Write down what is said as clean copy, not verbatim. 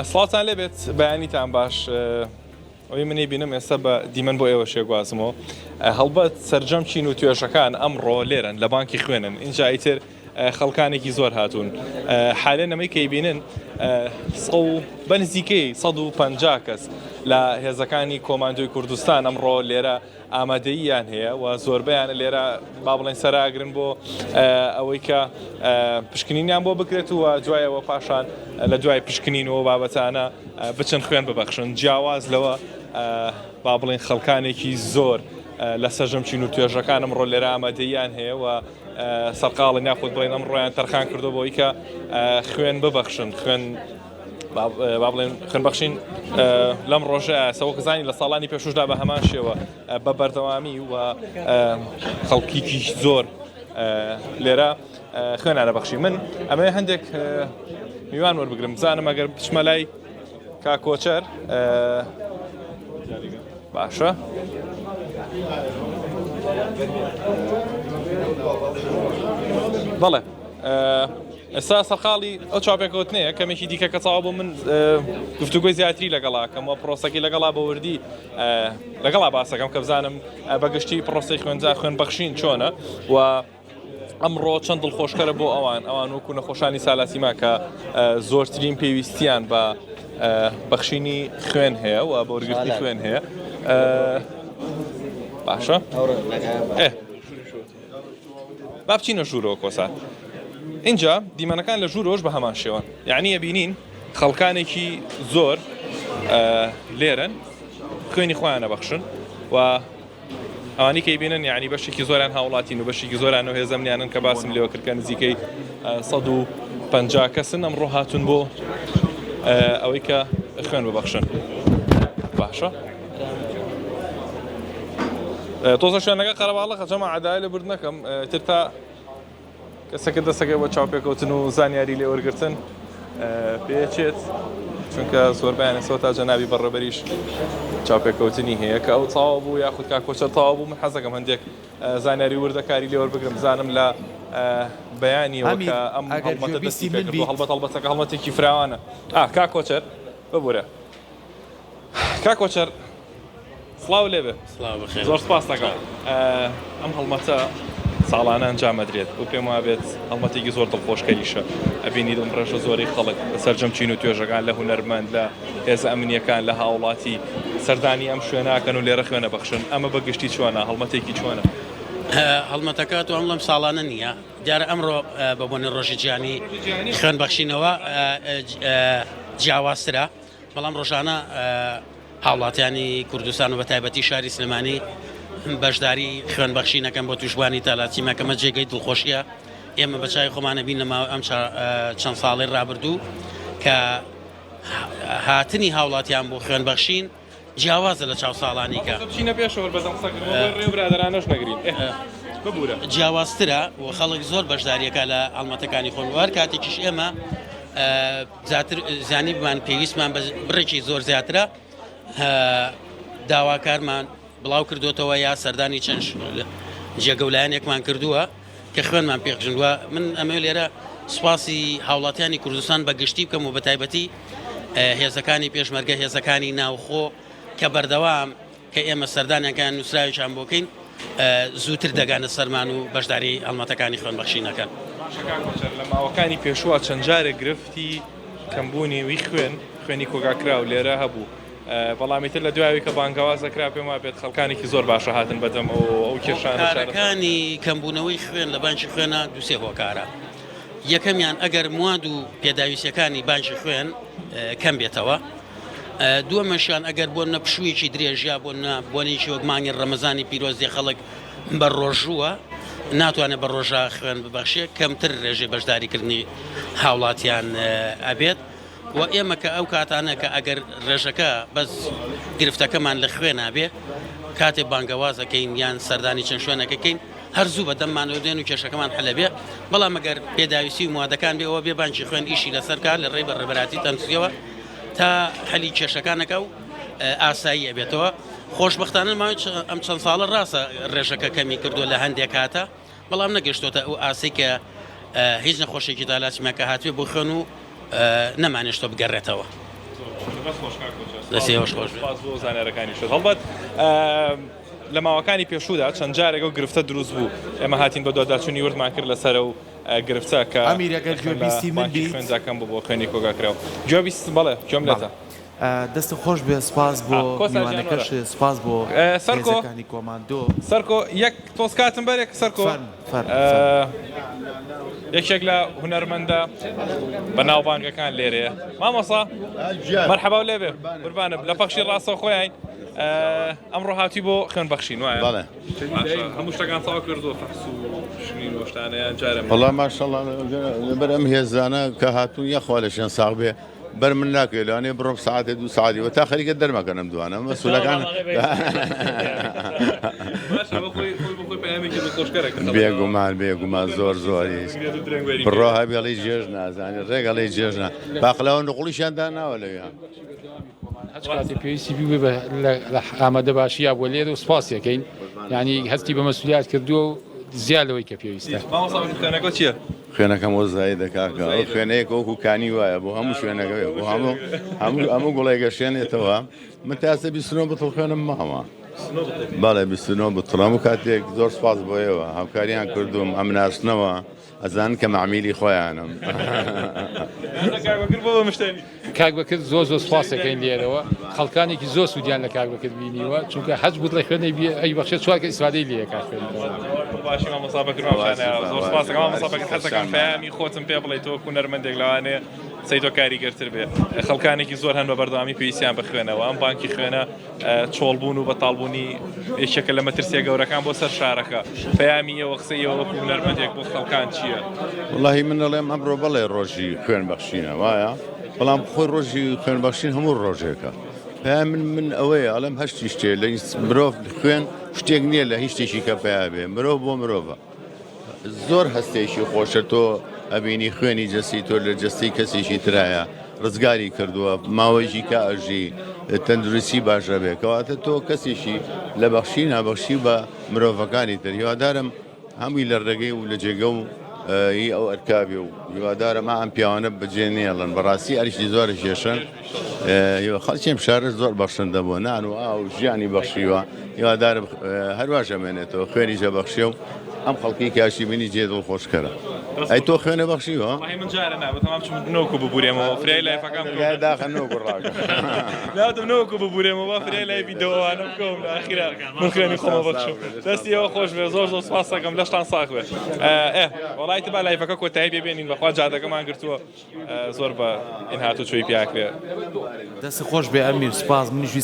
سڵاوتان لێبێت بەیانیتان باش ئەوەی منی بینم ئێستا بە دیمەن بۆ ئێوە شێگوازمەوە هەڵبەت سەرجەم چین و توێژەکان ئەمڕۆ لێرن لە بانکی خوێنن اینجا ئیتر خەڵکانێکی زۆر هاتوون حالێ نەمەی کەیبینن بە نزیکەی 150 کەس لە هێزەکانی کۆماندۆی کوردستان ئەمڕۆ لێرە ئامادەییان هەیە و زۆربەیان لێرە با بڵێن سەراگرن بۆ ئەوەی کە پشکنینیان بۆ بکرێت و دوایەوە پاشان لە دوای پشکنین و بابەتانە بچن خوێن ببەخشن جیاواز لەوە با بڵێن خەڵکانێکی زۆر لە سەرجەم چین و توێژەکان ئەمڕۆ لێرە ئامادەییان هەیە و سەرقاڵن یاخود بڵێن ئەمڕۆیان تەرخان کردو بۆی کە خوێن ببەخشن خوێن با بڵێن خوێنبەخشین لەم ڕۆژە سەوەک زانی لە ساڵانی پێشوشدا بە هەمان شێوە بە بەردەوامی و خەڵکیکی زۆر لێرە خوێنانە بەخشی من ئەمە هەندێک میوان وەربگرم بزانم ئەگەر بچمە لای کاکۆچەر باشە. بەڵێ ئێستا سەرقاڵی ئەو چاوپێکەوتنەیە کەمێکی دیکە کە تەواو بوو من گفتوگۆی زیاتری لەگەڵا کەم و پرۆسەکەی لەگەڵا بە وردی لەگەڵا باسەکەم کە بزانم بە گشتی پرۆسەی خوێنجا خوێن بەخشین چۆنە و ئەمڕۆ چەند دڵخۆشکەرە بۆ ئەوان ئەوان وەکو نەخۆشانی سالاسیما کە زۆرترین پێویستیان بە بەخشینی خوێن هەیە و بە وەرگرتنی خوێن هەیە باشە با بچینە ژوورەوە کۆسار ئینجا دیمەنەکان لە ژوورەوەش بە هەمان شێوەن یعنی ئەبینین خەڵکانێکی زۆر لێرن خوێنی خۆیانە بەخشن و ئەوانی کە بینن یعنی بەشێکی زۆران هاوڵاتین و بەشێکی زۆران و هێزەمنیانن کە باسم لێوە کرد کە نزیکەی 150 کەسن ئەمڕۆ هاتون بۆ ئەوەی کە خوێن ببەخشن باشە تۆزە شوێنەکە قەرەباڵغە جەما عەدای لە برد نەکەم تر تا کەسەکە دەسەکە بۆ چاوپێکەوتن و زانیاری لێ وەرگتن پێچێت چونکە زۆربیان سەوە تا جەنابی بەڕێبەریش چاوپێکەوتنی هەیە کە ئەو تاوا بوو یاخود کا کۆچەر تاوا بوو من حەزەکەم هەندێک زانیاری وردەکاری لێ وەربگرم بزانم لە بەیانیەوە کە ئەم هەڵمەتە دەستی پێکردووە هەڵبەت هەڵبەتەکە هەڵمەتێکی فراوانە ئا کا کۆچەر ببورە کاک کۆچەر سڵاو لێبێ زۆر سپاس دەکەم ئەم هەڵمەتە ساڵانە ئەنجام ئەدرێت و پێم وابێت هەڵمەتێکی زۆر دڵخۆشکەریشە ئەبینی دڵم ڕێژە زۆری خەڵک لە سەرجەم چین و توێژەکان لە هونەرمەند لە هێزە ئەمنیەکان لە هاوڵاتی سەردانی ئەم شوێناکەن و لێرە خوێنە بەخشن ئەمە بە گشتی چۆنە هەڵمەتێکی چۆنە؟ هەڵمەتەکە تۆ ئەم لەم ساڵانە نییە دیارە ئەمڕۆ بە بۆنی ڕۆژی جیهانی خوێن بەخشینەوە جیاوازترە بەڵام ڕۆژانە هاوڵاتیانی کوردستان و بەتایبەتی شاری سلێمانی بەشداری خوێن بەخشینەکەن بۆ توشبوانی تالاسیمیا کەمە جێگەی دڵخۆشیە ئێمە بە چای خۆمانە بین لە ماوەی ئەم چەند ساڵی ڕابردوو کە هاتنی هاوڵاتیان بۆ خوێن بەخشین جیاوازە لە چاو ساڵانی کە بچینە پێشەوە بەدەم قسەکردن ڕێ برادەرانەش نەگرین ببورە جیاوازترە و خەڵک زۆر بەشداریەکە لە هەڵمەتەکانی خۆن وەر کاتێکیش ئێمە زیاتر زانیبمان پێویستمان بە بڕێکی زۆر زیاترە داواکارمان بڵاو کردوتەوە یا سەردانی چەند جێگە و لایەنێکمان کردووە کە خوێنمان پێخژنوە من ئەمە لێرە سوپاسی هاوڵاتیانی کوردستان بە گشتی بکەم و بە تایبەتی هێزەکانی پێشمەرگە هێزەکانی ناوخۆ کە بەردەوام کە ئێمە سەردانیان کە نووسراوێکیان بۆ کەین زووتر دەگانە سەرمان و بەشداری هەڵمەتەکانی خوێنبەخشین ئەکەن. باشە کاک کۆچەر لە ماوەکانی پێشووە چەند جارێک گرفتی کەمبوونی وی خوێن، خوێنی کۆگاکراو لێرە هەبوو، بەڵام ئیتر لە دوای ئەوەی کە بانگەواز دەکرا پێم وابێت خەڵکانێکی زۆر باشە هاتن بەدەم ئەوەوە ئەو کێشانە چارەسەر. هۆکارەکانی کەمبوونەوەی خوێن لە بانکی خوێنا دوو سێ هۆکارە، یەکەمیان ئەگەر مواد و پێداویستیەکانی بانکی خوێن کەم بێتەوە، دووەمەشیان ئەگەر بۆ نە پشوویەکی درێژ یا بۆ نە بۆنێکی وەک مانگی ڕەمەزانی پیرۆز دێ خەڵک بە ڕۆژووە ناتوانێت بە ڕۆژە خوێن ببەخشێ کەمتر ڕێژەی بەشداریکردنی هاوڵاتیان ئەبێت و ئێمە کە ئەو کاتانە کە ئەگەر ڕێژەکە بەس گرفتەکەمان لە خوێنا بێ کاتێ بانگەوازەکەین یان سەردانی چەند شوێنەکەکەین هەر زوو بە دەممانەوە دێن و کێشەکەمان حەل ئەبێ، بەڵام ئەگەر پێداویستی و موادەکان بێ ئەوە بێ بانکی خوێن ئیشی لەسەر بکا لە ڕێی بەڕێوەبەرایەتی تەندروستیەوە تا حەلی کێشەکان ئەکا و ئاسایی ئەبێتەوە. خۆشبەختانە ماوەی ئەم چەند ساڵە ڕاستە ڕێژەکە کەمی کردووە لە هەندێک کاتە، بەڵام نەگەشتۆتە ئەو ئاستەی کە هیچ نەخۆشێکی تالاسیمیا کە هاتبێ بۆ خوێن و نەمانێشتوە بگەڕێتەوە. دەست خۆش کاک کۆچەر. دەستی ئێوەش خۆش بێ. سپاس بۆ زانیارەکانیشت. هەڵبەت لە ماوەکانی پێشوودا چەند جارێک ئەو گرفتە دروست بوو، ئێمە هاتین بەدواداچوونی وردمان کرد لەسەر ئەو گرفتە کە ئەمیر ئەگەر خوێن لە گوێبیستی من بانکی بیت. خوێندا کەم بوو بۆ خوێنی کۆگاکراو. گوێبیست بەڵێ گوێم بەڵێ لێتە. دەستت خۆش بێ سپاس بۆ کۆسار گیان وەرە. میوانەکەش سپاس بۆ سەرکۆ هێزەکانی کۆماندۆ. سەرکۆ یەک تۆز کاتم بەرێ سەرکۆ. فەرموو فەرموو فەرموو. یەکێک لە هونەرمەندە بەناوبانگەکان لێرەیە. مامۆستا مەرحەبا و لێبێ قوربانم لە پەخشی ڕاستەوخۆیان ئەمڕۆ هاتووی بۆ خوێن بەخشین وایە؟ بەڵێ. باشە هەموو شتەکان تەواو کردووە فەحس و پشکنین و شتانە یان جارێ ماوە؟ وەڵا ماشەڵا لەبەر ئەم هێزانە کە هاتوون یەخوا لەشیان ساغ بێ بەر من ناکەوێ لەوانەیە بڕۆم سەعاتێ دوو سەعاتی وە تا خەریکە دەرمەکەن ئەم دوانە مەسولەکان باشە بۆ خۆی خۆی بۆ خۆی پەیامێکی دڵخۆشکەرە کە خەڵک بێگومان بێگومان زۆر زۆریش بڕۆ هەبێڵی جێژ نازانێ ڕێگەڵی جێژنە باقلاوە نقڵیشیان داناوە لەوێ. هەچ کاتێ پێویستی بوو بە لە ئامادە باشی یا بۆ لێرە و سپاسی ئەکەین یانی هەستی بە مەسولیات کردووە و زیاد لەوەی کە پێویستە. مامۆستا خوێنەکە چییە؟ خوێنەکەم وەزایی کاکە ئەو خوێنەیەک وەکو کانی وایە بۆ هەموو شوێنەکە بۆ هەموو هەموو هەموو گوڵێک گەشێنێتەوە من تا ئێستا 29 بتڵ خوێنم ماوە بەڵێ 29 بتڵ هەموو کاتێک زۆر سپاس بۆ ئێوە هاوکاریان کردوم ئەم ناسنەوە ئەزانن کە مەعمیلی خۆیانم. کاک بەکر بۆ بە مشتەری. کاک بەکر زۆر زۆر سوپاس دەکەین لێرەوە خەڵکانێکی زۆر سوودیان لە کاک بەکر بینیوە چونکە هەچ بوتڵێ خوێنەی بێ ئەیبەخشێت چوار کەس ئیسفادەی لێ ئەکات خوێنەکەوە. باشی مامۆستا بەکر مام شانە زۆر سوپاس دەکەم مامۆستا بەکر حەزەکەم پەیامی خۆتم پێ بڵێی تۆ وەکو هونەرمەندێک لەوانەیە قسەی تۆ کاریگەرتر بێ خەڵکانێکی زۆر هەن بە بەردەوامی پێویستیان بە خوێنەوە ئەم بانکی خوێنە چۆڵبوون و بەتاڵبوونی یەکێکە لە مەترسییە گەورەکان بۆ سەر شارەکە. پەیامی ئێوە، قسەی ئێوە وەکو هونەرمەندێک بۆ خەڵکان چییە؟ وەڵاهی من ئەڵێم ئەمڕۆ بەڵێ ڕۆژی خوێن بەخشینە وایە بەڵام خۆی ڕۆژی خوێن بەخشین هەموو ڕۆژێکە پەیام من من ئەوەیە ئەڵێم هەشتی شتێ لە مرۆڤ خوێن شتێک نییە لە هیچ شتێکی کە پەیا بێ مرۆڤ بۆ مرۆڤە زۆر هەستێکی خۆشە تۆ ئەبینی خوێنی جەستەی تۆ لە جەستەی کەسێکی ترایە ڕزگاری کردووە ماوەیەکی کە ئەژی تەندروستی باشە بێ کەواتە تۆ کەسێکی لە بەخشی نابەخشی بە مرۆڤەکانی تر هیوادارم هەمووی لە ڕێگەی و لە جێگە و هی ئەو ئەرکابێ و هیوادارم ئەم پیاوانە بەجێ نێڵن بەڕاستی ئەرکی زۆر کێشن خەڵکی ئەم شارە زۆر بەخشندە بووە نان و ئاو ژیانی بەخشیوە هیوادارم هەرواش ئەمێنێتەوە خوێنیش ئەبەخشێ و ئەم خەڵکی کاشی بینی جێ دڵخۆشکەرە ئەی تۆ خوێنە بەخشیوە؟ وەڵاهی من جارە نا بەتەمام چم نۆکو ببورێمەوە فریای لایفەکان بکەم دەرگای داخە نۆکو ڕاکە ناتم نۆکو ببورێمەوە با فریای لایفی دەوانە بکەوم لە ئاخیرا من خوێنی خۆمە بەخشم دەستی ئێوە خۆش بێ زۆر زۆر سپاس دەکەم لەشتان ساغ بێ ئێ وەڵای تبا لایفەکە کۆتایی پێ بێنین بەخوا جادەکەمان گرتووە زۆر بە ئین هاتوچۆی پیاکرێ. دەستت خۆش بێ ئەمیر سوپاس منیش ویستم.